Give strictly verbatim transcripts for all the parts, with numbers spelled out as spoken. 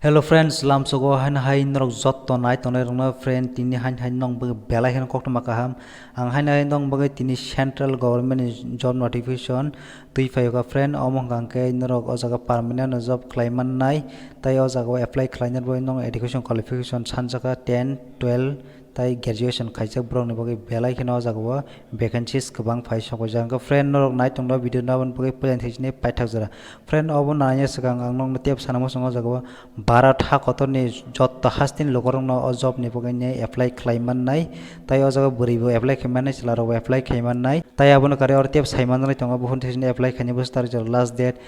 Hello friends, lamsogo haino hai norok jotto nai tongnai rokno friend, tini haino hai nong bagwi belai kheno koktwma kaham. Ang haino hai nong bagwi tini central government ni job notification twi phaio kha friend, omo hwnkha hwnkhe norok o jaga permanent no job khlai mannai, tai o jaga o apply khlaina bagwi nong education qualification sanjaka ten, twelve tai graduation khaijak borokni bagwi belai kheno o jaga o vacancies kwbang phai sokjak. Hwnkhe friend norok nai tongno video no aboni bagwi puila thai sini paithak jora. Friend obo naina swkang ang nokno tep sana muchungo o jaga o Bharat ha kotorni jotto hasteni lukurokno o job ni bagwi apply khlai mannai. Tai o jaga bwrwi bo apply khai mannai, chwla rok bo apply khai mannai. Tai abono kari oro tep sai manjak tongo, buphuru thai sini apply khaini bwswk tarik jora last date.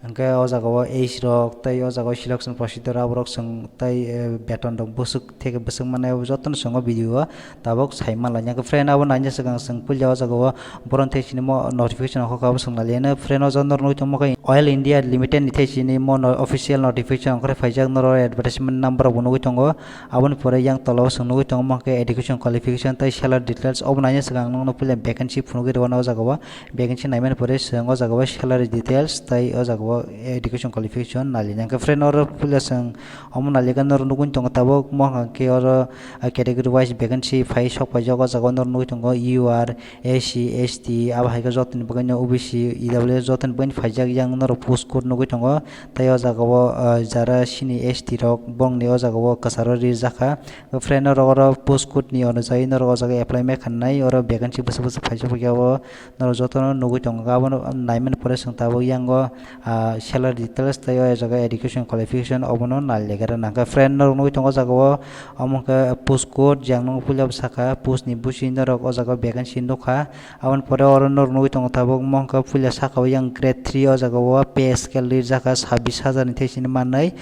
Hwnkhe o jaga o age rok tai o jaga o selection procedure aborok chwng tai, eh, beton rok bwswk theke bwswk mannai abo jotono chwng o video o tabuk sai manlai. Hwnkhe friend abo naina swkang chwng puila o jaga o borokni thai sini mo notification rok kha abo chwng nailaiya. Friend o jaga norok nugwi tongma khe Oil India Limited ni thai sini mo no-, official notification ongkhorwi phaijak, norok advertisement number rok bo nugwi tongo. Aboni pore yang tola o chwng nugwi tongo mo khe education qualification tai salary details. Obo naina swkang ang nokno puila vacancy phunugwi rw o jaga o. Vacancy naimani pore chwng o jaga o salary details tai o jaga o education qualification nailina. Hwnkhe friend oro puila chwng omo nailika norok nugwi tongo tabuk mo hwnkha khe oro, ah, category wise vacancy phai sok paijak o jaga o norok nugwi tongo U R, S C, S T, abo hai khe jotoni bagwi no O B C, E W S jotoni bagwi phaijak yang norok post code nugwi tongo. Tai o jaga o, ah, jara sini S T rok bongni o jaga o kwcharo rijak kha. Friend norok oro post code ni onujai norok o jaga apply mai khanai, oro vacancy bwswk bwswk phaijak paikha o. Norok jotono nugwi tongo, abono naimani pore chwng tabuk yango, ah, salary details tei o jaga education qualification obono nai lekhe rwna hwnkhe. Friend norok nugwi tongo o jaga o, omo hwnkhe post code, je ang nukgo puila bwsakha post ni bwswi norok o jaga o vacancy nukha. Aboni pore oro norok nugwi tongo tabuk omo hwnkhe puila saka o yang grade three o jaga o pay scale rijak kha sabbish hajar ni thai sini manwi,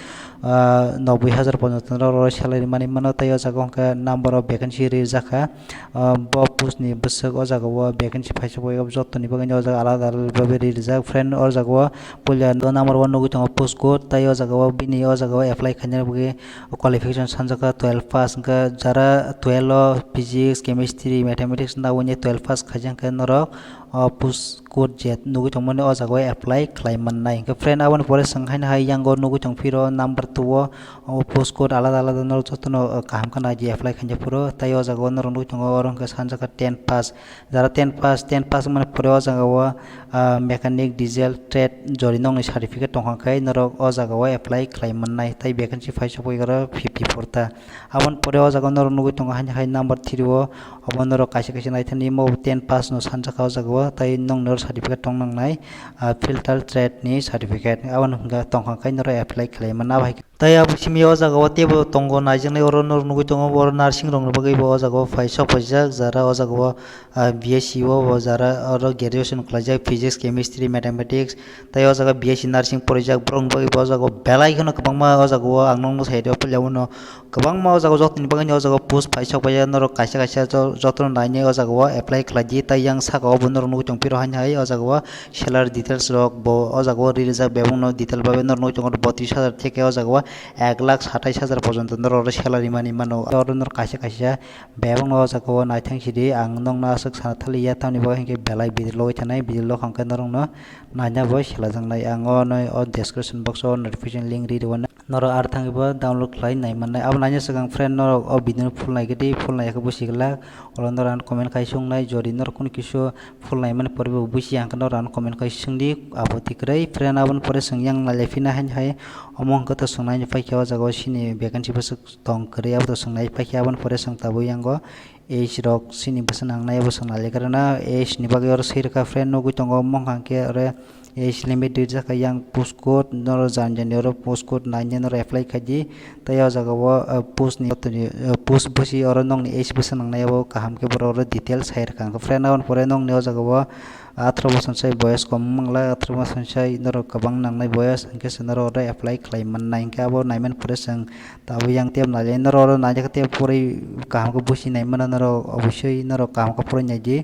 ah, noboi hajar porjonto norok salary manwi mano tei o jaga o hwnkhe number of vacancy rijak kha. Ah, bo post ni bwswk o jaga o vacancy phaisa bo joto ni bagwi o jaga alada alada babe rijak. Friend o jaga o puila do number one nugwi tongo post code, tai o jaga o bini o jaga o apply khaina bagwi qualification sanjak kha twelve pass, hwnkhe jara twelve o physics, chemistry, mathematics nugwi twelve pass khaijak khe norok o post code je nugwi tongmani o jaga o apply khlai mannai. Hwnkhe friend aboni pore chwng haino hai yango nugwi tongphiro number two o, o post code alada alada norok jotono, o, kaham khe nai di apply khaina phuru. Tai o jaga o norok nugwi tongo oro hwnkhe sanjak kha ten pass. Jara ten pass, ten pass wngmani pore o jaga o, ah, mechanic, diesel, trade jori nokni certificate tongkha khe norok o jaga o apply khlai mannai. Tai vacancy phai sokphaikha oro fifty four ta. Aboni pore o jaga o norok nugwi tongo haino hai number three o, obo norok kaisa kaisa naithani omo ten pass no sanjak kha o jaga o, tai nokni oro certificate tong nangnai, ah, filter trade ni certificate, aboni hwnka tongkha khe norok apply khlai mano. Abo hai khe tai abo simi o jaga o teibo tongo naijaknai, oro norok nugwi tongo oro nursing rokni bagwi bo o jaga o phai sok phaijak, jara o jaga o, ah, B S C o bo jara oro graduation khlaijak physics, chemistry, mathematics, tai o jaga B S C nursing porijak borokni bagwi bo o jaga o belai kheno kwbangma o jaga o ang nokno sai rw puila uno. Kwbangma o jaga o jotoni bagwi o jaga o post phai sok phaijak norok kaisa kaisa jo-, jotono nainai o jaga o apply khlai di, tai yang saka o bo norok nugwi tongphiro haino hai o jaga o salary details rok bo o jaga o ri rijak bebak no detail babe norok nugwi tongo botris hajar theke o jaga o ek lakh satais hajar porjonto norok oro salary mani mano. Oro norok kaisa kaisa bebak no o jaga o naithang sidi ang nokno aswk sana thaliya tamni bagwi hinkhe belai video logwi thanai video log hwnkhe norok no naina bo selajaknai ang o noi o description box o notification link ri rw. Norok ar thangwi bo download khlai nai mannai. Abo naina swkang friend norok o video no full naikhe di, full naiyakhe busi glak. Oro norok ano comment khai swngnai, jodi norok kunu kisa full naimani pore bo busi ang khe norok ano comment khai swngdi, abo tikrwi. Friend aboni pore chwng yang nailai phina haino hai omo hwnkhe to chwng naina paikha o jaga o sini vacancy bwswk tong kwrwi, abo to chwng nai paikha. Aboni pore chwng tabuk yango age rok sini bwswk nangnai abo chwng nailai kwrwna. Age ni bagwi oro swi rwkha friend nugwi tongo omo hwnkha hwnkhe oro age limit rijak kha yang post code norok jani jani oro post code nainai norok apply khaidi. Tai o jaga o, uh, post ni, uh, post busi oro nokni age bwswk nangnai abo kaham khe borok oro details sai rwkha. Friend aboni pore nokni o jaga o atharo bosor sai boyes kom wng manglai, atharo bosor sai norok kwbang nangnai boyes, hinkhe se norok oro apply khlai mannai. Hinkhe abo naimani pore chwng tabuk yang tei nailai norok oro naijak tei pore kaham khe busi nai mano norok, obosoi norok kaham khe pore naidi.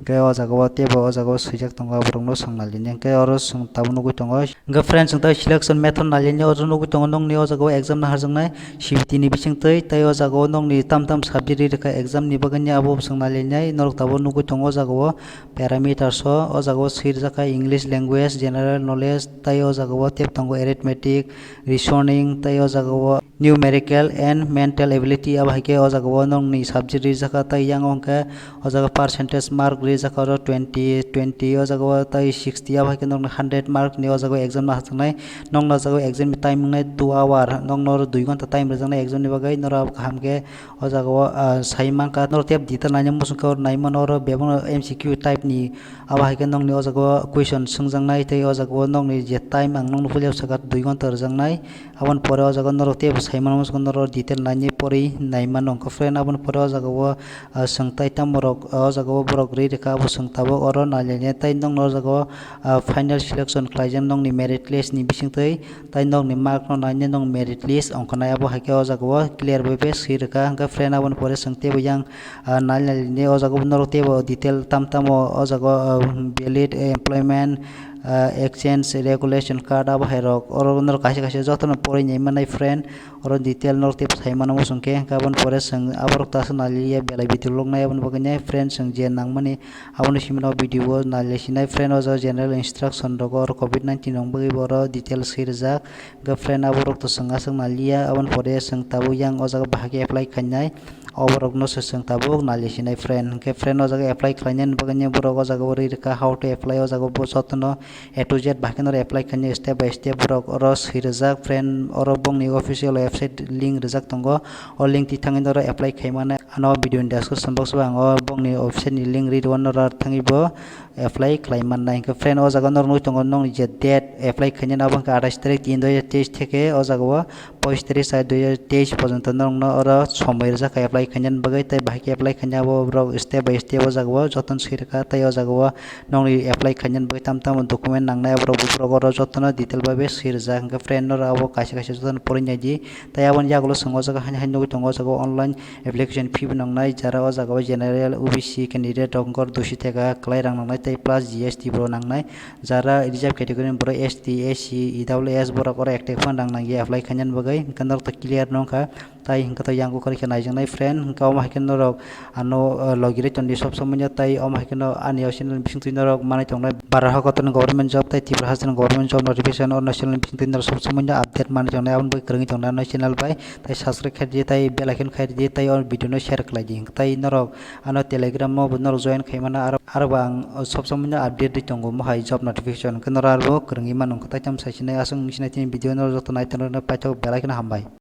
Hwnkhe o jaga o teibo o jaga o swijak tongo, aborokno swng nalini. Hwnkhe oro chwng tabuk nugwi tongo. Hwnkhe friends, chwng tei selection method nalini, oro nugwi tongo nokni o jaga o exam naharjaknai C B T ni bisingtwi, tei o jaga o nokni tam tam subject ri rwkha exam ni bagwi, abo chwng nalini. Norok tabuk nugwi tongo o jaga o parameters o, o jaga o swi rijak kha English language, general knowledge, tei o jaga o tei tongo arithmetic, reasoning, tei o jaga o numerical and mental ability, abo hai khe o jaga o nokni subject rijak kha, tei yang hwnkhe o jaga percentage mark rijak kha oro twenty, twenty, o jaga o tei sixty, abo hai khe nokni hundred mark ni o jaga o exam naharjaknai. Nokno o jaga o exam ni time wngnai two hour, nokno oro dui ghonta time rijaknai exam ni bagwi, norok kaham khe o jaga o, ah, sai mankha. Norok tei detail naina muchung khe oro nai mano, oro bebak no M C Q type ni, abo hai khe nokni o jaga o question swngjaknai, tei o jaga o nokni je time ang nokno puila sakha dui ghonta rijaknai. Aboni pore o jaga o norok teibo sai mano muchung khe norok detail nainai porwi nai mano. Hwnkhe friend, aboni pore o jaga o, ah, chwng tai tamo rok o jaga o borok ri rwkha, abo chwng tabuk oro nai lainai, tei nokno o jaga o, ah, final selection khlaijak nokni merit list ni bisingtwi, tei nokni mark no nainai nok merit list ongkha nai, abo hai khe o jaga o clear bai bai swi rwkha. Hwnkhe friend, aboni pore chwng teibo yang, ah, nai lainai o jaga o norok teibo detail tam tamo o jaga o, ah, valid employment, ah, exchange regulation card, abo hai rok oro norok kaisa kaisa jotono porwi nai manai friend. Oro detail norok teibo sai mano muchung khe, hwnkhe aboni pore chwng aborok ta aswk nai liya, belai video log nai, aboni bagwi nai friend chwng je nangmani aboni simi no video o nai lai sinai friend. O jaga general instruction rogo oro covid nineteen rok bagwi bo oro detail swi rijak. Hwnkhe friend, aborok to chwng aswk nai liya, aboni pore chwng tabuk yang o jaga bahai khe apply khainai, oborok no se chwng tabuk nai lai sinai friend. Hwnkhe friend, o jaga apply khlainani bagwi borok o jaga o ri rwkha how to apply, o jaga bo jotono A to Z bahai khe norok apply khainai step by step borok oro swi rijak friend. Oro bongni official website link rijak tongo, o link twi thangwi norok apply khai mano. Ano video ni description box o ang o bongni official ni link ri rwo, norok thangwi bo apply khlai mannai. Hwnkhe friend, o jaga norok nugwi tongo nokni je date apply khainani, abo hwnkhe athais tarik tin dui hajar teis theke o jaga o poish tarik char dui hajar teis porjonto norokno oro somoi rijak kha apply khainani bagwi, tei bahai khe apply khaina abo borok step by step o jaga o jotono swi rwkha, tei o jaga o nokni apply khainani bagwi tam tamo document nangnai, aborok borok oro jotono detail bai bai swi rijak. Hwnkhe friend, norok abo kaisa kaisa jotono porwi nai di. Tei aboni yagulo chwng o jaga haino haino nugwi tongo, o jaga o online application fee bo nangnai, jara o jaga o general, O B C candidate rok wngkha duiso theka kwlai rang nangnai, tei plus G S T bo nangnai. Jara reserve category ni borok S T, S C, E W S borok oro ek theka phano rang nangya apply khainani bagwi, hwnkhe norok to clear no wngkha. Tai hwnkhe to yang bukhari khe naijaknai friend, hwnkhe omo hai khe norok ano, uh, logi rwi tongdi sob somoi no, tai omo hai kheno ani o channel bisingtwi norok manwi tongnai bara hakotoni government job tei Tripura hasteni government job notification o channel bisingtwi norok sob somoi no update manwi tongnai, aboni bagwi kwrwngwi tongnai ano channel bai. Tai subscribe khai di, tai bell icon khai di, tai o video no share khlai di. Tai norok ano Telegram o bo norok join khai mano, aro, aro bo ang sob somoi no update di tongo mohai job notification, hwnkhe norok aro kwrwngwi mano. Tai tamo sai sinai, aswk wng sinai tini video norok joto nai tongnai paithak, belai kheno hambai.